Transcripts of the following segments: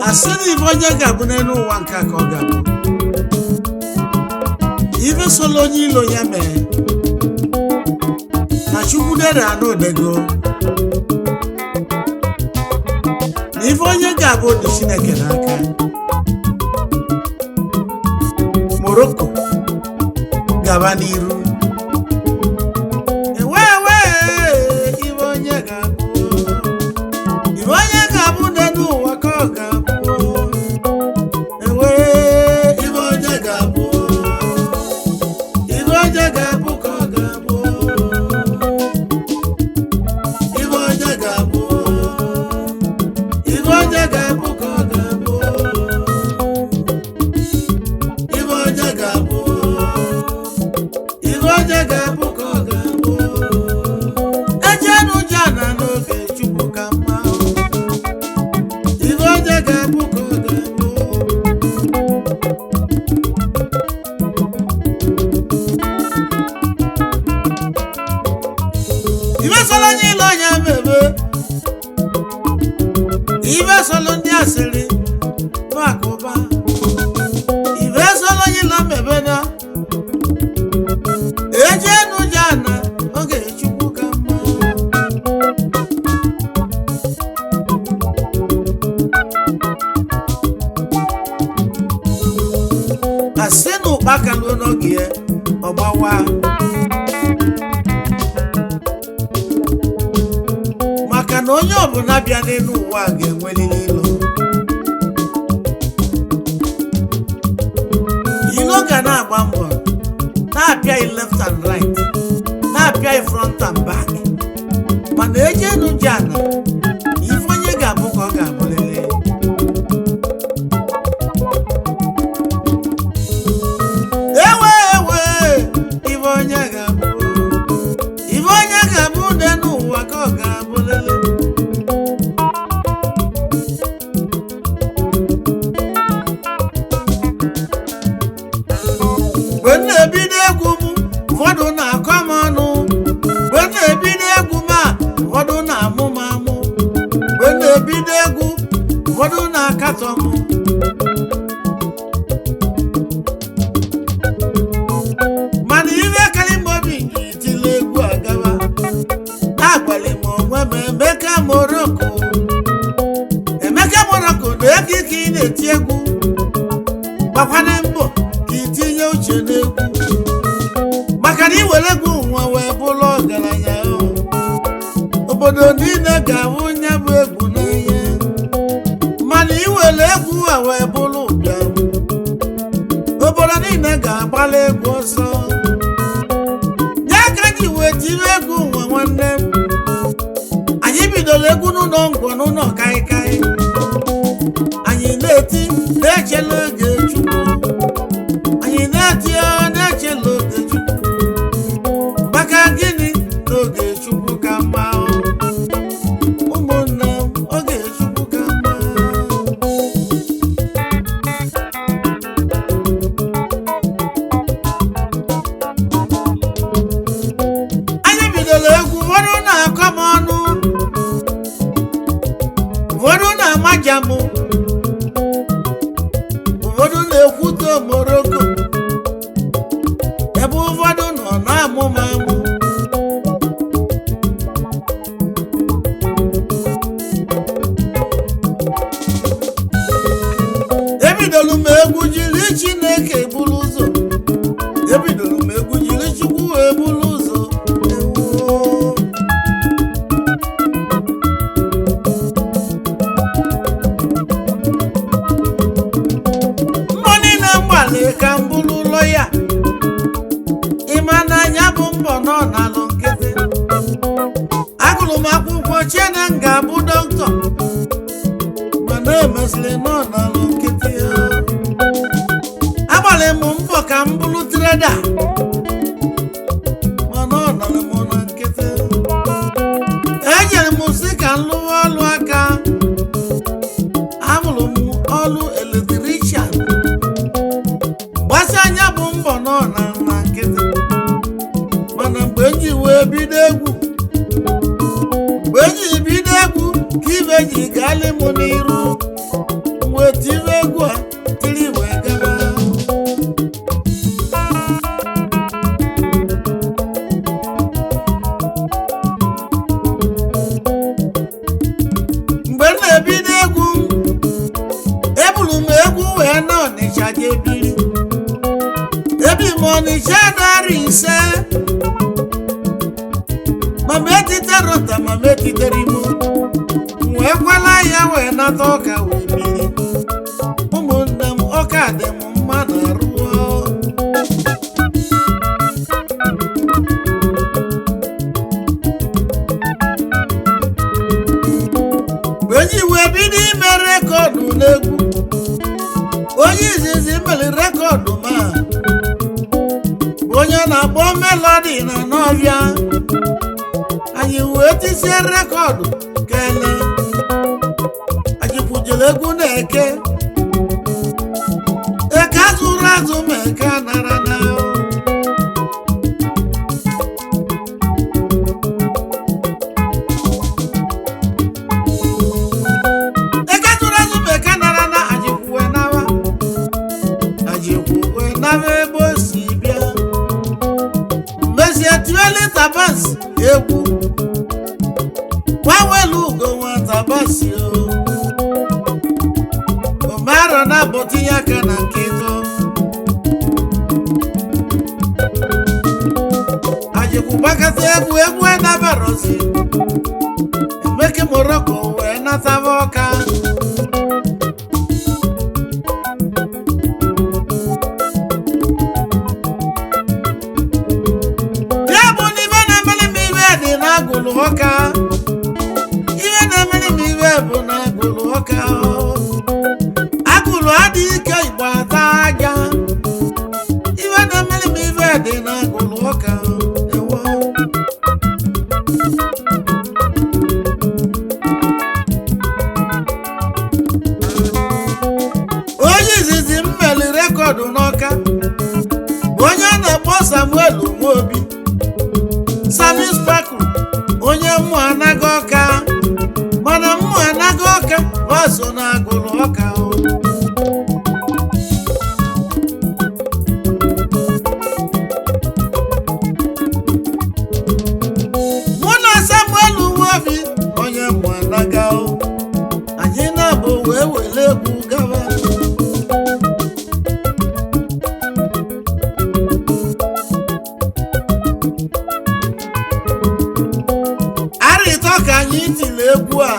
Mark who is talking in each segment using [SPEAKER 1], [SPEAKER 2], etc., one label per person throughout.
[SPEAKER 1] Asị na ife onye ga-abụ n'elu ụwa nke a ka ọ ga-abụ. Ife solo onye ilo ya mee na Chukwu dere anụ odego na ife onye ga-abụ dị Chineke n'aka. Morocco gaba n'iru. Ewe ewe, ife onye ga-abụ, ife onye ga-abụ n'elu ụwa ka ọ ga-abụ. Ewe, ife onye ga-abụ, ife onye ga-abụ ka ọ ga-abụ. Ife onye ga-abụ, ife onye ga-abụ ka ọ ga-abụ. Ife onye ga-abụ, ife onye ga-abụ ka ọ ga-abụ. Ejenu jana n'oge Chukwu ka mma. Ife onye ga-abụ ka ọ ga-abụ. Ife sọlọ onye ile ọnya mebe, ife sọlọ ndị asịrị bụ akụba, ife sọlọ onye ile mebe na ejenu jana oge Chukwu ka mma. Asị na ụkpaka luo n'oge ya ọgbawa, maka na onye ọbụla bịa n'elu ụwa ga-enwerịrị ilo. Ilo ga na-agba mbọ na-apịa i left and right, na-apịa i front and back, mana ejenu ji ana ife onye ga-abụ ka ọ ga-abụrịrị. Ewe ewe, ife onye ga-abụ, ife onye ga-abụ dị n'ụwa ka ọ ga-abụrịrị. Mgbe m na-ebido egwu m, ụfọdụ na-akọ m ọnụ. Mgbe m na-ebido egwu m a, ụfọdụ na-amụ m amụ. Mgbe m na-ebido egwu, ụfọdụ na-akatọ m. Mana ife karị m obi itile egwu agawa, agbalị m onwe m. Emeka Morocco, Emeka Morocco na ego ike ị na-eti egwu, gbakwana mbọ ka itinye uche n'egwu, maka na iwere egwu nwa wee bụrụ ọgaranya o. Obodo niile ga-ahụ onye bụ egwu n'anya, mana iwere egwu a wee bụrụ ụbịam, obodo niile ga-agbala egwu ọsọ. Ya ka ji wee tiri egwu nwa. Nwanne m, anyị bidoro egwu n'ụlọ ngwọ, n'ụlọ kaikai. Anyị na-eti na-echela oge Chukwu, anyị na-eti ọ na-echela oge Chukwu. Maka gịnị? N'oge Chukwu ka mma o. Ụmụnne m, oge Chukwu ka mma. Anyị bidoro egwu, ụfọdụ na-akọ m ọnụ, ụfọdụ na-amaja m, ụfọdụ na-ekwute Morocco, ebe ụfọdụ nọ na-amụ m amụ. Ebidoro m egwu jiri Chineke buru ụzọ, ebidoro m egwu jiri Chukwu wee buru ụzọ. Ewoo. Mbọ niile mgbalị ka m bụrụ ụlọ ya, ịma n'anya bụ mbọ nọ n'alụ nkịtị. Agụrụ m akwụkwọ chie na m ga-abụ dọkịta, mana emesịrị nọ n'alụ nkịtị. Agbalị m mbọ ka m bụrụ treda, mana ọ nọrọ m na nkịtị. Ejere m si ka m lụwa ọlụ aka. ibe ji gali m n'iru wee tiri egwu a tiri wee gaba. Mgbe m na-ebido egwu, eburu m egwu wee na Ọnịcha jee biri. Ebi m Ọnịcha 500, ma m etitere ụta ma m etitere imo, m wee kwala ya wee nata ọka wee biri. Ụmụnne m, ọka dị m mma na rụọ. Mgbe onye iwe bido ime rekọdụ n'egwu, onye izizi mere rekọdụ ma bụ onye na-akpọ Melody na n'ọbịa, anyị wee tisie rekọdụ kele. Anyị kwujere egwu na-eke eke azụrụ azụ ma eke nara na. Eke zụrụ azụ ma eke nara na, anyị kwuwe nawa, anyị kwuwe nawa ebe o si bịa. Mezie tiweli tabas egwu gbanwelu ugo nwa tabasi o omearọ na-abụ tinye aka na nke ịtọ. Anyị kwugbakọta egwu, egwu anabarozi. Emeke Morocco wee nataba ọka. Ya bụ na ibe na-emere m ibe dị n'agụlụ ọka, ibe na-emere m ibe bụ n'agụlụ ọka. Agụlụ adịghị ike igbo ata aja. Ibe na-emere m ibe dị n'agụlụ ọka ewo. Onye izizi m meli rekọdụ n'ọka bụ onye a na-akpọ Samuel Nwobi, Sami Sparkle, onye mmụ anaghị ọka, mana mmụ anaghị ọka ọzọ na agụrụ ọka o. Mụ na Samuel Nwobi, onye mmụ anaghị o, anyị na-abụ wee were egwu gaba. Arịtọ ka anyị tiri egwu a,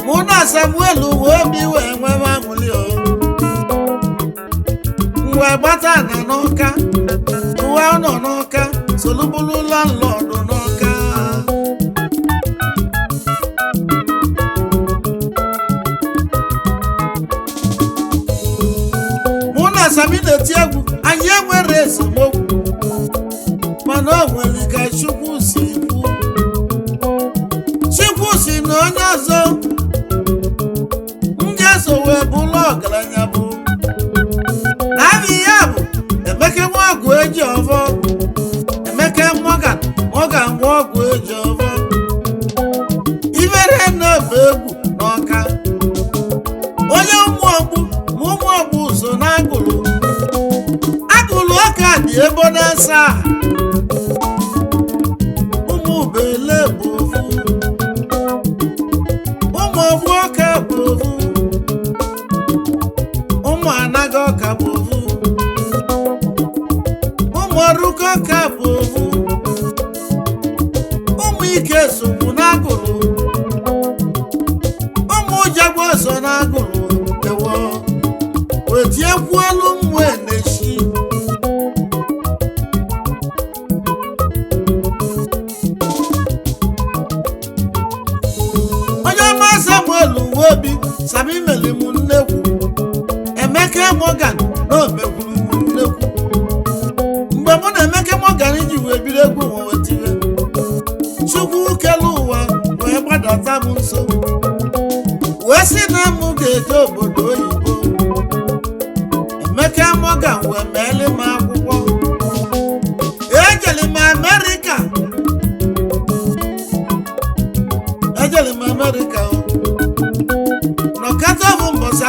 [SPEAKER 1] mụ na Samuel Nwobi wee nwebe aṅụrị o. M wee gbata na n'ọka uwe nọ n'ọka solubulu landlọdụ n'ọka. Mụ na Sami na-eti egwu, anyị enwere esemokwu, mana o nwere ka Chukwu si kwu. Chukwu si na onye ọzọ m ga-eso wee bụrụ ọgaranya bụ naanị ya bụ Emeka Nwaọgụ eji ọvọ, Emeka Morgan, Morgan Nwaọgụ eji ọvọ. Ibere na-ebe egwu n'ọka, onye ụmụ ọgbụ ma ụmụ ọgbụ so na agụlụ. Agụlụ ọka dị ebo na asaa. Ụmụ bele bụ ofu, ụmụ ọgbụ ọka bụ ofu, ụmụ anaghị ọka bụ ofu, ụmụ ọrụkọ ọka bụ ofu, ụmụ ike sokwu n'agụlụ, ụmụ ụjagwa so n'agụlụ ewo. Wetiekwuolu mmụ enechi. Onye ọma Samuel Nwobi, Sami meli m nnekwu. Emeka Morgan na omekwuru m nnekwu. Mgbe mụ na Emeka Morgan ji wee bido egwu nwe wetire, Chukwu kelu ụwa wee gbadata m nso wee sị na m ga-eje obodo oyibo. Emeka Morgan wee meeli m akwụkwọ, ejeli m Amerịka, ejeli m Amerịka o.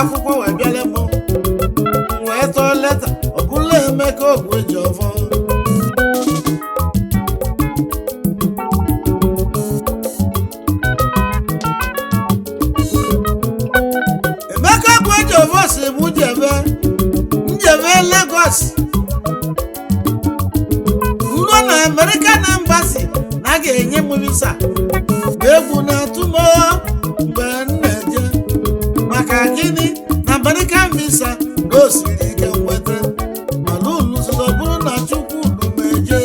[SPEAKER 1] Akwụkwọ wee bịala m, wee tọọ leta. Ọ bụla Emeka Ogwuejiọfọ. Emeka Ogwuejiọfọ si mụ jebe njebe Lagos, ruo na American Embassy, na a ga-enye m visa. Egwu na-atụ m mgbe m na-eje. Maka gịnị? Na American visa na o siri ike nweta, mana unu bụrụ na Chukwu dumeje.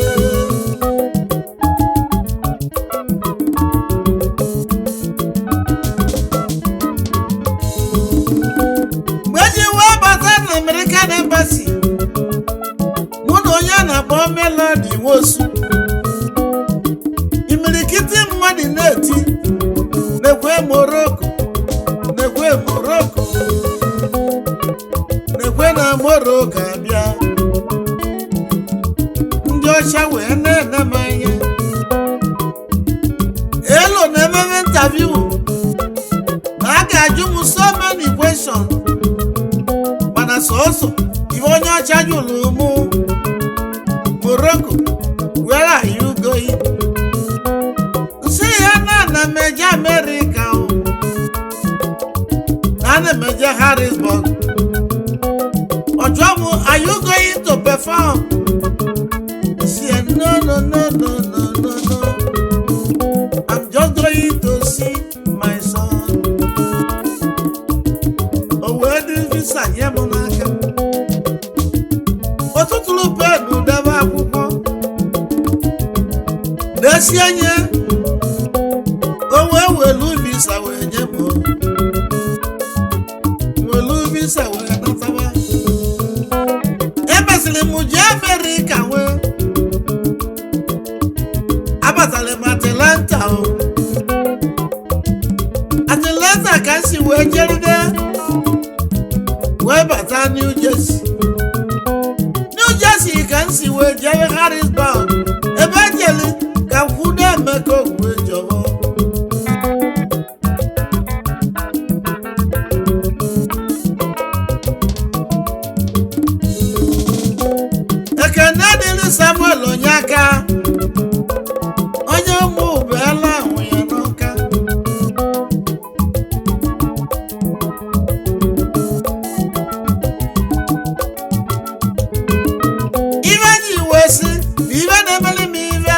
[SPEAKER 1] Mgbe eji wee bata na American Embassy, mụ na onye a na-akpọ Melody Nwosu, imirikiti mmadụ na-eti, "Nekwe Morocco, nekwe Morocco, nekwe na Morocco abịa." Ndị ọcha wee na-ene m anya elu na ememe interview, na a ga-ajụ m so many questions, mana sọsọ ife onye ọcha jụrụ mụ, "Morocco, where are you going?" Nsị ya na ana m eje Amerịka o, na ana m eje Harrisburg. Ọ jụọ m, "Are you going to perform?" Nsị ya, "No, no, no, no, no, no, no, I'm just going to see my son." O wee dị visa nye m n'aka, ọtụtụrụ penụ debe akwụkwọ na-esi nye o, wee welu visa wee nye m, welu visa wee natawa. Emesịrị m jee Amerịka, wee abatara m Atlanta. O Atlanta ka m si wee jeride wee bata New Jersey. New Jersey ka m si wee jere Harrisburg, ebe ejeli ka m kwudo Emeka Ogwuejiọfọ. Ekene dịrị Samuel Onyeaka, onye ụmụ ụbụela ahụ ya n'ọka. Ife ji wee sị na ife na-emeli m ife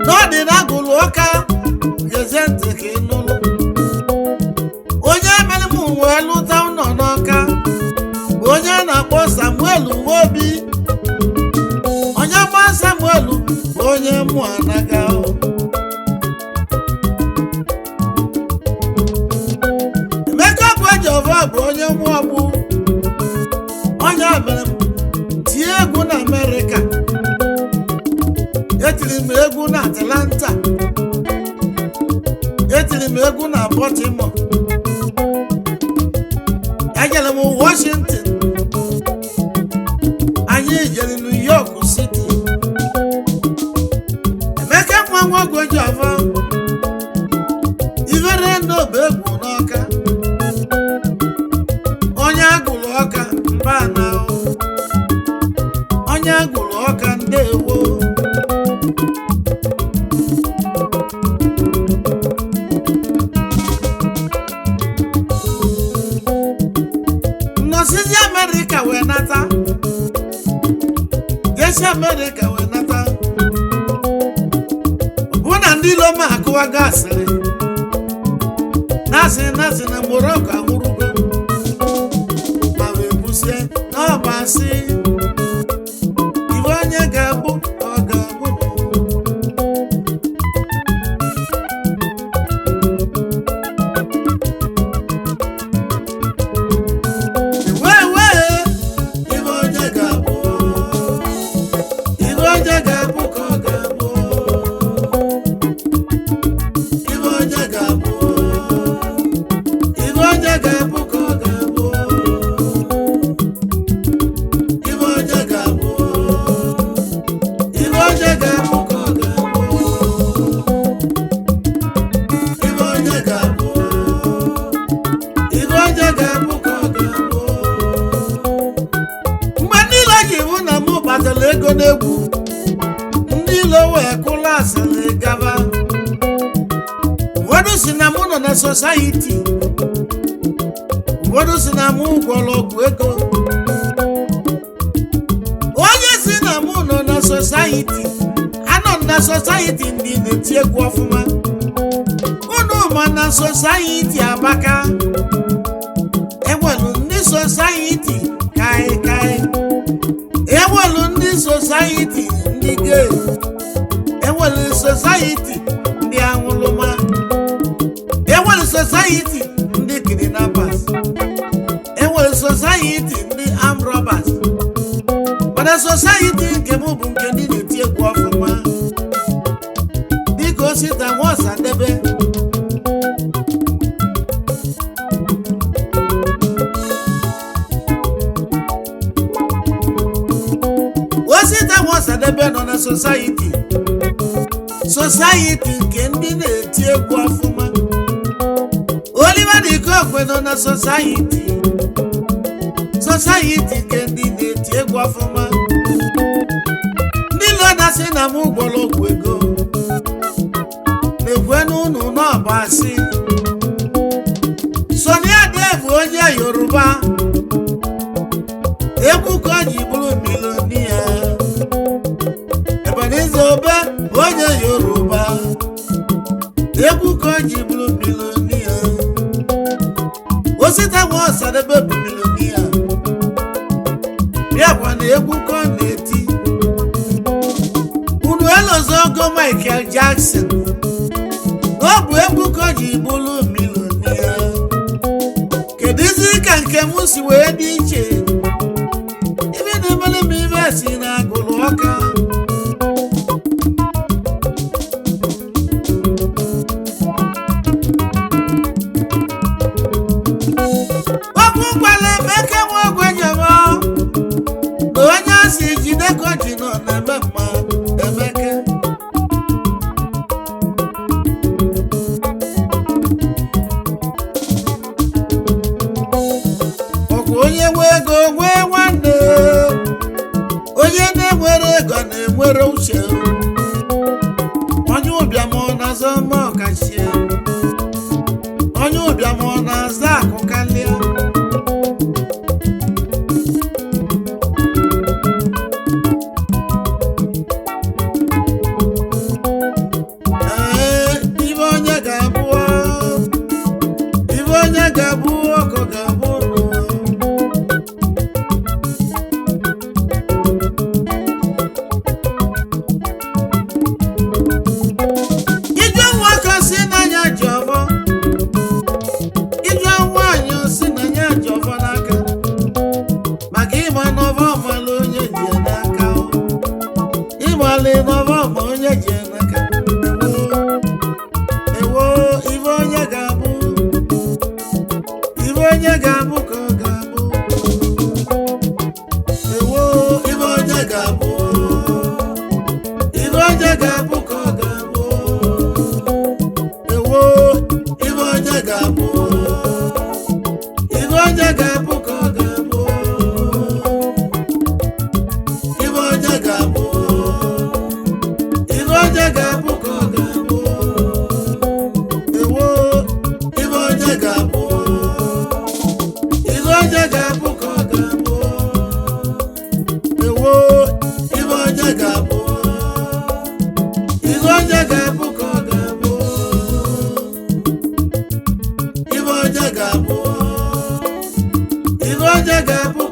[SPEAKER 1] na ọ dị na agụlụ ụka, gezie ntị ka ị nụlụ. Onye emeli m wee lụta ụlọ n'ọka bụ onye a na-akpọ Samuel Nwobi. Onye gba Samuel bụ onye mụ anaga o. Emeka Ogwuejiọfọ bụ onye mụ ọgbụ. Onye mere m tie egwu na Amerịka, etiri m egwu na Atlanta, etiri m egwu na Baltimore, ejere m Washington, anyị jere New York City. Emeka nwa nwa Ogwuejiọfọ, ivere n'obe egwu n'ọka, onye agụrụ ọka mba na onye agụrụ ọka, ndewo. Nnọsizi Amerịka wee nata, jesi Amerịka wee nata, bụ na ndị ilo ma akụwago asịrị na-asị na-asị na Morocco anwụrụgo, ma wee kwụsie na ọ bụ asị. Iwe onye ga-abụ ọ ga-abụ n'ụwa. Wee wee, iwe onye ga-abụ, iwe onye ga-abụ ka ọ ga-abụ. Iwe onye ga-abụ, iwe onye ga si na mụ nọ na society, ụfọdụ si na mụ gwọrọ ọgwụ ego. Onye si na mụ nọ na society, anọ m na society ndị na-eti egwu ọfụma. Unu ma na society amaka. Enwelu ndị society kai kai, enwelu ndị society ndị gay, enwelu society ndị aṅụlụma, enwelu society ndị kidnappers, enwere society ndị armed robbers. Mana society nke m bụ nke ndị na-eti egwu ọfụma, dịka Osita Nwaosadebe. Osita Nwaosadebe nọ na society, society nke ndị na-eti egwu ọfụma. Oliver Dikokwe nọ na society, society nke ndị na-eti egwu ọfụma. Ndị nọ na-asị na m gwọrọ ọgwụ ego na-ekwe n'ụnụ n'ọba asị. Sunny Ade bụ onye Yoruba, egwu ka o ji bụrụ millionaire. Ebenezer Obe onye Yoruba, egwu ka o ji bụrụ millionaire. Osita Nwaosadebe bụ millionaire, bịakwa na egwu ka ọ na-eti. Unu elozogo Michael Jackson, ọ bụ egwu ka o ji bụrụ millionaire. Kedụzi ka nke m si wee dị iche? Ibe na-emere m ibe si na agụrụ ọka. Okwu gwara Emeka nwa ogwenyema na onye asị jide ka o ji nọ na-eme mma. Emeka ọkwa onye nwe ego nwee nwanne, onye na-enwere ego na-enwere uche. Onye ụbịam ọ na-azọ ma ọkachie, onye ụbịam ọ na-aza akụ kalịa. Ee, ibe onye ga-abụ, ibe onye ga-abụ ọkọ ga-abụ n'ụwa. Ijọ nwoke si n'anya ji ọfọ, ijọ nwaanyị si n'anya ji ọfọ n'aka, maka ịma n'ọfọ mala onye ji ya n'aka o. Ịmala n'ọfọ ma onye ji ya n'aka. Ewo, ibe onye ga-abụ, ibe onye ga-abụ ka ọ ga-abụ. Ewo, ibe onye ga-abụ, ibe onye ga-abụ ka ọ ga-abụ. Ewo, ibe onye ga-abụ, ibe onye ga-abụ ka ọ ga-abụ. Ibe onye ga-abụ, ibe onye ga-abụ ka ọ ga-abụ. Ewo, ibe onye ga-abụ, ibe onye ga-abụ ka ọ ga-abụ. Ewo, ibe onye ga-abụ, ibe onye ga-abụ ka ọ ga-abụ. Ibe onye ga-abụ, ibe onye ga-abụ.